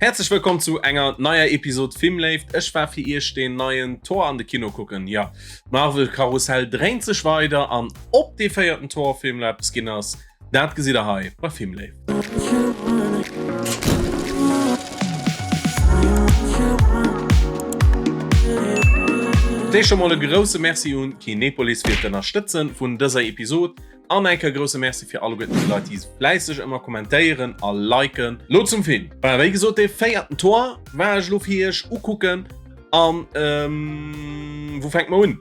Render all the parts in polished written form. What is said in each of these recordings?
Häerzlech wëllkomm zu enger neier Episod Filmléift. Ech war fir iech deen neien Thor an de Kino kucken. Jo, d'Marvel Karussell dréint sech weider an ob dee véierten Thor Film lo eppes ginn ass, dat gesitt der hei bei Filmléift. D'éischt scho mol e grousse Merci un Kinepolis fir d'Ënnerstëtzen vun dëser Episod. An eng Kéier grousse Merci fir alleguerten déi Leit, déi fläisseg ëmmer kommentéieren a liken. Lo zum Film. Voilà, wéi gesot, dee véierten Thor war ech lo fir iech ukucken. An ähm, wou fänkt mer un?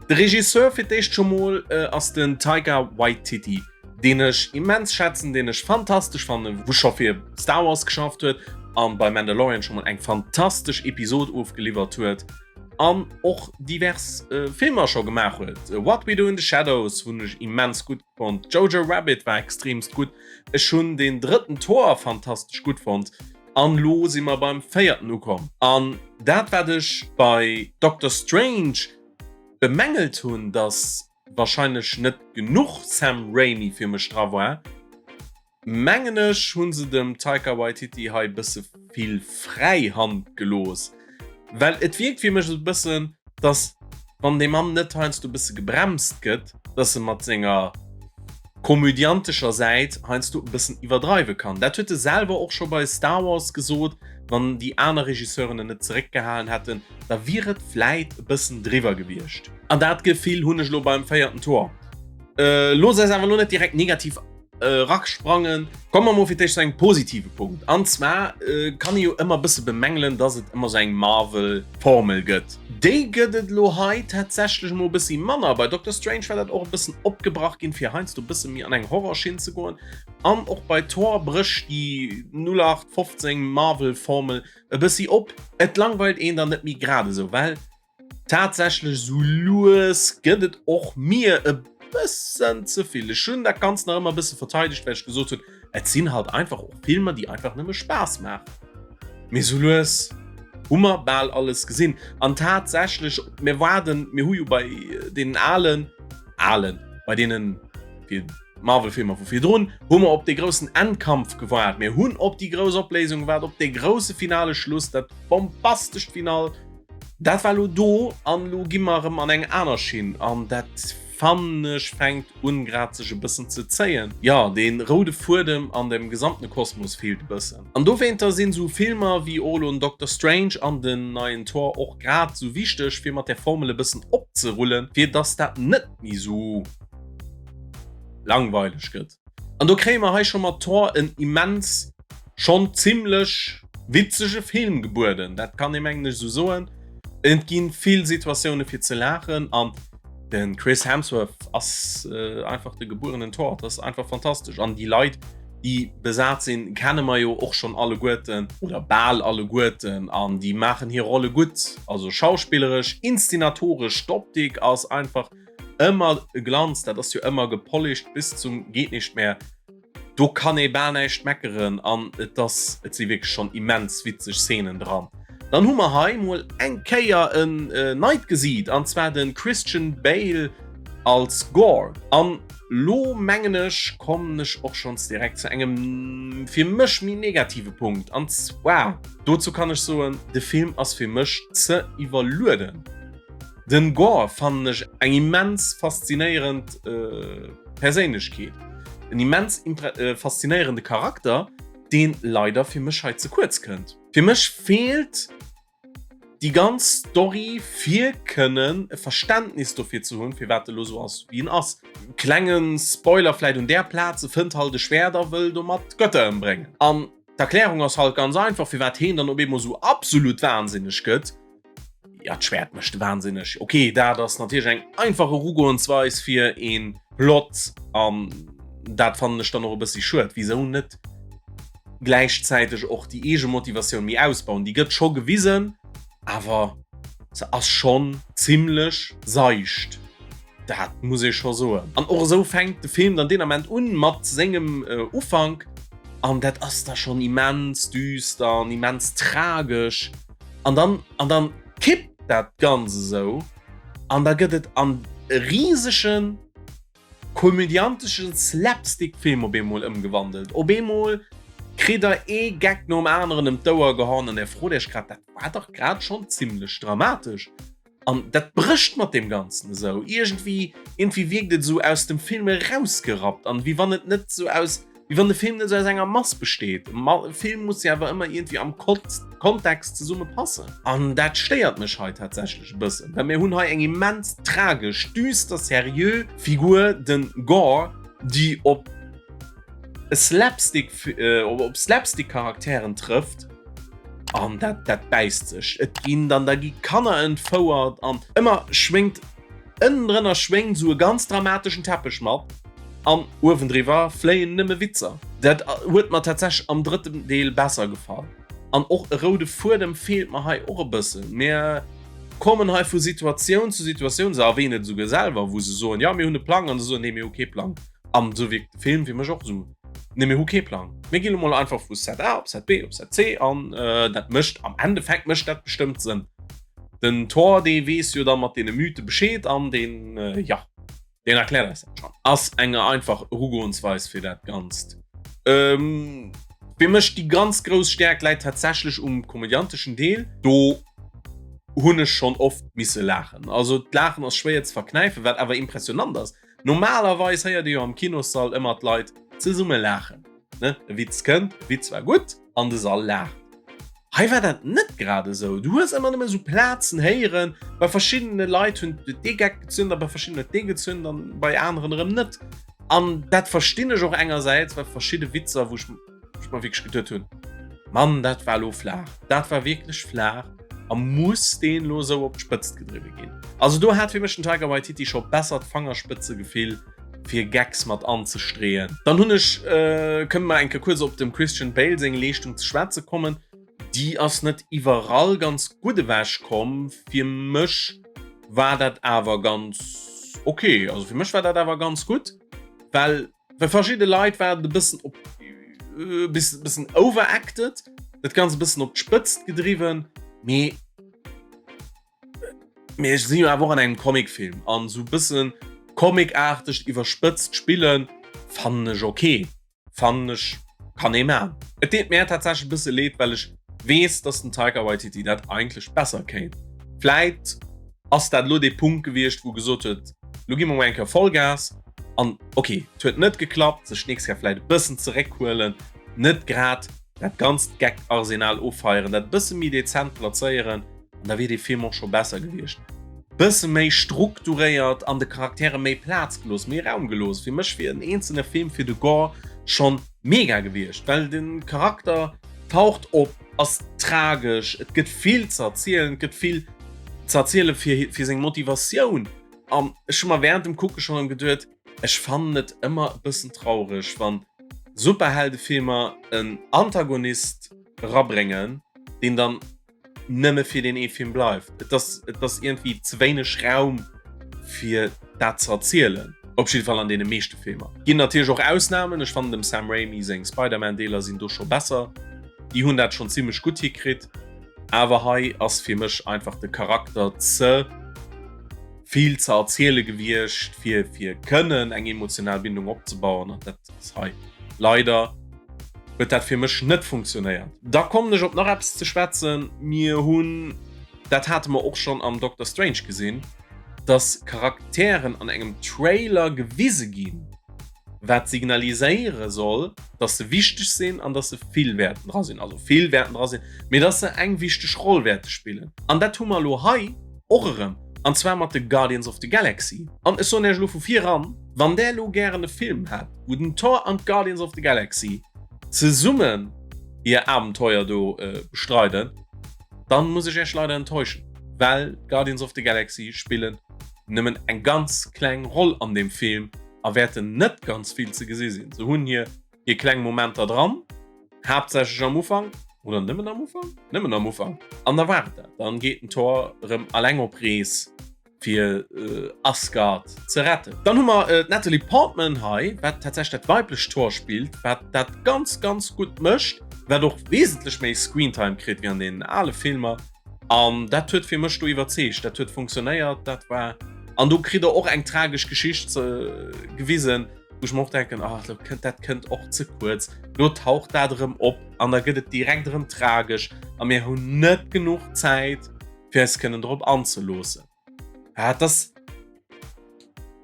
De Regisseur fir d'éischt scho mol äh, ass den Taika Waititi, deen ech immens schätzen, deen ech fantastesch fannen, wou scho fir Star Wars geschafft huet an bei Mandalorian scho mol eng fantastesch Episod ofgeliwwert huet. An och divers Filmer scho gemaach huet. What We Do in the Shadows hunn ech immens gutt fonnt, Jojo Rabbit war extremst gutt, ech hunn deen drëtten Thor fantastesch gutt fonnt an lo si mer beim véierten ukomm. An dat wat ech bei Doctor Strange bemängelt hunn, dass wahrscheinlech net genuch Sam Raimi fir mech dra war, Mengen ech hunn se dem Taika Waititi hei bësse vill fräi Hand gelooss, well et wierkt fir mech esou bëssen, dass wann dee Mann net heiansdo bësse gebremst gëtt, dass e mat senger komödiantescher Säit heiansdo e bëssen iwwerdreiwe kann. Dat huet e selwer och scho bei Star Wars gesot, wann déi aner Regisseuren en net zeréckgehalen hätten, da wier et vläit e bëssen driwwer gewiescht. An dat Gefill hunn ech elo beim véierten Thor. Looss eis awer elo net direkt negativ Eraksprangen. Komme mer mol fir d'éischt zu engem positive Punkt. An zwar kann ee jo ëmmer e bësse bemängelen, dass et ëmmer sou eng Marvel-Formel gëtt. Déi gëtt et elo hei tatsächlech mol e bëssi manner. Bei Doctor Strange war dat och e bëssen opgebrach ginn, fir heiansdo e bësse méi an eng Horrorschinn ze goen. An och bei Thor brécht déi 0815 Marvel-Formel e bëssi op. Et langweilt een dann net méi grad esou, well Tatsächlech sou lues gëtt et och mir e bëssen ze vill. Ech hunn dat Ganzt nach ëmmer e bësse verteidegt, well ech gesot hunn, et sinn halt einfach och Filmer, déi einfach nëmme Spaass maachen. Mee sou lues hu mer bal alles gesinn. An tatsächlech, mir waarden, mir hu jo bei deenen alen, alen, bei deenen Marvel-Filmer vu virdrun, hu mer op dee groussen Endkampf gewaart. Mir hunn op déi grouss Opléisung gewaart, op dee grousse finale Schluss, dat bombastescht Finale. Dat war lo do an lo gi mer erëm an eng aner Schinn an dat fannen ech fänkt un grad sech e bëssen ze zéien. Jo, dee roude Fuedem an dem gesamtene Kosmos feelt e bëssen. An dowéinter sinn sou Filmer wéi och elo den Doctor Strange an den neien Thor och grad sou wichteg fir mat där Formel e bëssen opzerullen, fir dass dat net méi sou langweileg gëtt. An do kréie mer hei scho mat Thor en immens schonn zimmlech witzege Film gebueden, dat kann ee mengen ech esou soen. Et ginn vill Situatioune fir ze laachen an de Chris Hemsworth ass einfach de gebuerenen Thor, dat ass einfach fantastesch. An déi Leit déi besat sinn, kenne mer jo och schonn alleguerten oder bal alleguerten an déi maachen hir Rolle gutt, also schauspilleresch, inszenatoresch, d'Optik ass einfach ëmmer e Glanz, dat ass jo ëmmer gepolished bis zum geet nicht mehr. Do kann ee bal näischt meckeren an et ass, et si wierklech schonn immens witzeg Szenen dran. Dann hu mer hei mol eng Kéier en neit Gesiit an zwar de Christian Bale als Gorr. An lo mengen ech kommen ech och schonns direkt zu engem fir mech méi negative Punkt an zwar dozou kann ech soen, de Film ass fir mech ze iwwerlueden. Den Gorr fannen ech eng immens faszinéierend Perséinlechkeet, en immens faszinéierende Charakter, deen leider fir mech hei ze kuerz kënnt. Fir mech feelt déi ganz Story fir kënnen e Verständnis dofir ze hunn, firwat e lo sou ass wéi en ass. Klengen Spoiler vläit un där Plaz, e fënnt halt e Schwäert a wëll domat d'Götter ëmbréngen. An d'Erklärung ass halt ganz einfach, firwat heen dann op eemol sou absolut wahnsinneg gëtt. Ja, d'Schwäert mécht wahnsinneg. Ok, dat ass natierlech eng einfach Erugoensweis fir een Plot an dat fannen ech dann och e bëssi schued. Wisou net gläichzäiteg och déi eege Motivatioun méi ausbauen? Déi gëtt scho gewisen, awer se ass schonn zimmlech seicht. Dat muss ee scho soen. An och esou fänkt de Film dann deen Ament un mat sengem Ufank an dat ass da schonn immens düster an immens tragesch. An dann, an dann kippt dat Ganz esou an da gëtt et an e risegen komödianteschen Slapstick-Film op eemol ëmgewandelt. Op eemol. kritt der ee Geck nom aneren ëm d'Ouer gehauen an der frot iech grad, dat war dach grad schonn zimmlech dramatesch. An dat brécht mat deem Ganzen esou. Iergendwéi, iergendwéi wierkt et esou aus dem Film erausgerappt an wéi wann et net esou aus, wéi wann de Film net esou aus enger Mass besteet. E Film muss jo awer ëmmer iergendwéi am Kontext zesumme passen. An dat stéiert mech hei tatsächlech e bëssen, well mir hunn hei eng immens tragesch, düster, seriö Figur, den Gore, déi op Slapstick, op Slapstick-Charakteren trëfft. An dat, dat bäisst sech. Et ginn dann, da gi Kanner entfouert an ëmmer schwéngt, ënnendrënner schwéngt esou e ganz dramateschen Teppech mat an uewendriwwer fléien nëmme Witzer. Dat huet mer tatsächlech am drëtten Deel besser gefall. An och e roude Fuedem feelt mer hei och e bëssen. Mir kommen hei vu Situatioun zu Situatioun, se erwähnen et esouguer selwer, wou se soen, jo mir hunn e Plang an se soen, nee mir hu kee Plang. An esou wierkt de Film fir mech och esou, Nee, mir hu kee Plang. Mir ginn elo mol einfach vu Set A op Set B op Set C an dat mécht am Endeffekt mécht dat bestëmmt Sënn. Den Thor, dee weess jo da mat deene Mythe Bescheed an deen, jo, deen erkläert eis dat schonn. Ass eng einfach Erugoensweis fir dat Ganzt. Fir mech déi ganz grouss Stäerkt läit tatsächlech um komödianteschen Deel. Do hunn ech schonn oft misse laachen. Also d'Laachen ass schwéier ze verknäifen, wat awer impressionant ass. Normalerweis héiert ee jo am Kinossall ëmmer d'Leit zesumme laachen, ne? E Witz kënnt, e Witz war gutt an de Sall laacht. Hei war dat net grad esou. Du hues ëmmer nëmme esou Plazen héieren, bei verschiddene Leit hunn dee Geck gezünt a bei verschiddenen huet dee gezünt an bei aneren erëm net. An dat verstinn ech och engersäits, well verschidde Witzer, wou ech ech mer wierklech geduet hunn, Mann, dat war elo flaach, dat war wierklech flaach a muss deen elo esou op d'Spëtzt gedriwwe ginn? Also do hat fir mech den Taika Waititi scho bessert Fangerspëtzegefill fir Gags mat anzestreeën. Dann hunn ech, kënne mer eng Kéier kuerz op dem Christian Bale seng Leeschtung ze schwätze kommen, déi ass net iwwerall ganz gutt ewech komm, fir mech war dat awer ganz ok, also fir mech war dat awer ganz gutt, well Bei verschidde Leit war et e bëssen op e bëssen overacted, dat Ganzt e bëssen op d'Spëtzt gedriwwen, mee mee ech sinn jo awer och an engem Comicfilm an esou e bëssen comicaartegt iwwerspëtzt spillen fannen ech ok, fannen ech kann ee man. Et deet mär tatsächlech e bësse leed, well ech weess, dass den Taika Waititi dat eigentlech besser kéint. Vläit ass dat elo dee Punkt gewiescht, wou e gesot huet, elo gi mer mol eng Kéier Vollgas. An ok, et huet net geklappt, sech d'nächst Kéier vläit e bëssen zeréckhuelen, net grad dat ganzt Gag-Arsenal offeieren, dat e bësse méi dezent plazéieren an da wier dee Film och scho besser gewiescht. Bësse méi strukturéiert an de Charaktere méi Plaz gelooss, méi Raum gelooss. Fir mech wier en eenzelne Film fir de Gore schonn mega gewiescht, well de Charakter taucht op, ass tragesch, et gëtt vill ze erzielen, et gëtt vill ze erziele fir fir seng Motivatioun. An ech hu mer während dem Kucke schonn erëm geduet, ech fannen et ëmmer e bëssen traureg, wann Superheldefilmer en Antagonist erabréngen, deen dann nëmme fir deen ee Film bleift. Et ass, et ass iergendwéi ze wéineg Raum fir dat ze erzielen. Op jidde Fall an deene meeschte Filmer. Ginn natierlech och Ausnamen, ech fannen dem Sam Raimi seng Spider-Man-Deeler sinn do scho besser, déi hunn dat schonn zimmlech gutt hikritt. Awer hei ass fir mech einfach de Charakter ze vill ze erziele gewiescht, fir fir kënnen eng emotional Bindung opzebauen an dat ass hei leider huet dat fir mech net funktionéiert. Da kommen ech op nach eppes ze schwätzen. Mir hunn, dat hate mer och schonn am Doctor Strange gesinn, dass Charakteren an engem Trailer gewise ginn, wat signaliséiere soll, dass se wichteg sinn an dass se vill wäerten dra sinn, also vill wäerten dra sinn, mee dass se eng wichteg Roll wäerte spillen. An dat hu mer elo hei och erëm, an zwar mat de Guardians of the Galaxy. An ech soen Iech elo vu vir eran, wann där elo gären e Film hätt, wou den Thor an d'Guardians of the Galaxy zesummen hir Abenteuer do bestreiden, dann muss ech Iech leider enttäuschen, well d'Guardians of the Galaxy spillen nëmmen eng ganz kleng Roll an deem Film a wäerten net ganz vill ze gesi sinn. Se hunn hir hir kleng Momenter dran, haaptsächlech am Ufank, oder nëmmen am Ufank? Nëmmen am Ufank. An da war et dat. Dann geet den Thor erëm alleng op Rees fir Asgard ze retten. Dann hu mer d'Natalie Portman hei, wat tatsächlech dat weiblecht Thor spillt, wat dat ganz ganz gutt mécht, wat och wesentlech méi Screentime kritt wéi an deenen ale Filmer. An dat huet fir mech do iwwerzeegt, dat huet funktionéiert, dat war an do kritt der och eng tragesch Geschicht gewisen. wou ech mer och denken, ah, lo kënnt, dat kënnt och ze kuerz, lo taucht dat erëm op an da gëtt et direkt erëm tragesch a mir hunn net genuch Zäit, fir eis kënnen drop anzeloossen. Ah, et ass,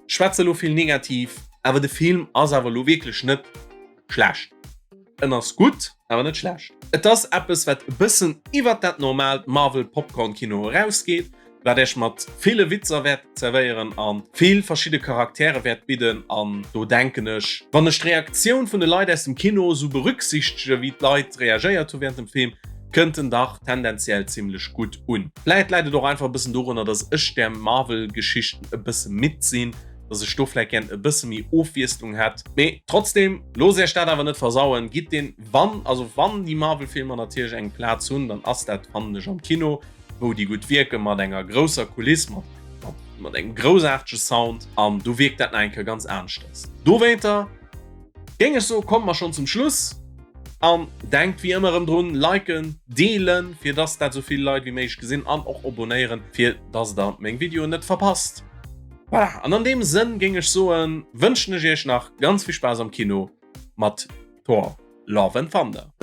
ech schwätze lo vill negativ, awer de Film ass awer lo wierklech net schlecht. En ass gutt, awer net schlecht. Et ass eppes, wat e bëssen iwwert dat normaalt Marvel-Popcorn-Kino erausgeet, wat Iech mat ville Witzer wäert zerwéieren a vill verschidde Charaktere wäert bidden. An do denken ech, wann ech d'Reaktioun vun de Leit aus dem Kino esou berücksichtege wéi d'Leit reagéiert hu während dem Film, kënnt en dach tendenziell zimmlech gutt un. Vläit läit et och einfach e bëssen dorunner, dass ech där Marvel-Geschichten e bësse midd sinn, dass ech do vläit gären e bësse méi Ofwiesslung hätt. Mee trotzdem, loosst iech dat awer net versauen, gitt deen, wann, also wann déi Marvel-Filmer natierlech eng Plaz hunn, dann ass dat, fannen ech, am Kino, wou déi gutt wierken, mat enger grousser Kuliss, mat, mat, mat engem groussaartege Sound, an do wierkt dat nach eng Kéier ganz aneschters. Dowéinter géing ech soen, komme mer schonn zum Schluss an denkt wéi ëmmer erëm drun, liken, deelen, fir dass dat esou vill Leit wéi méiglech gesinn, an och abonéieren, fir dass der meng Videoen net verpasst. Voilà, an an deem Sënn géing ech soen, wënschen ech iech nach ganz vill Spaass am Kino mat Thor, Love and Thunder.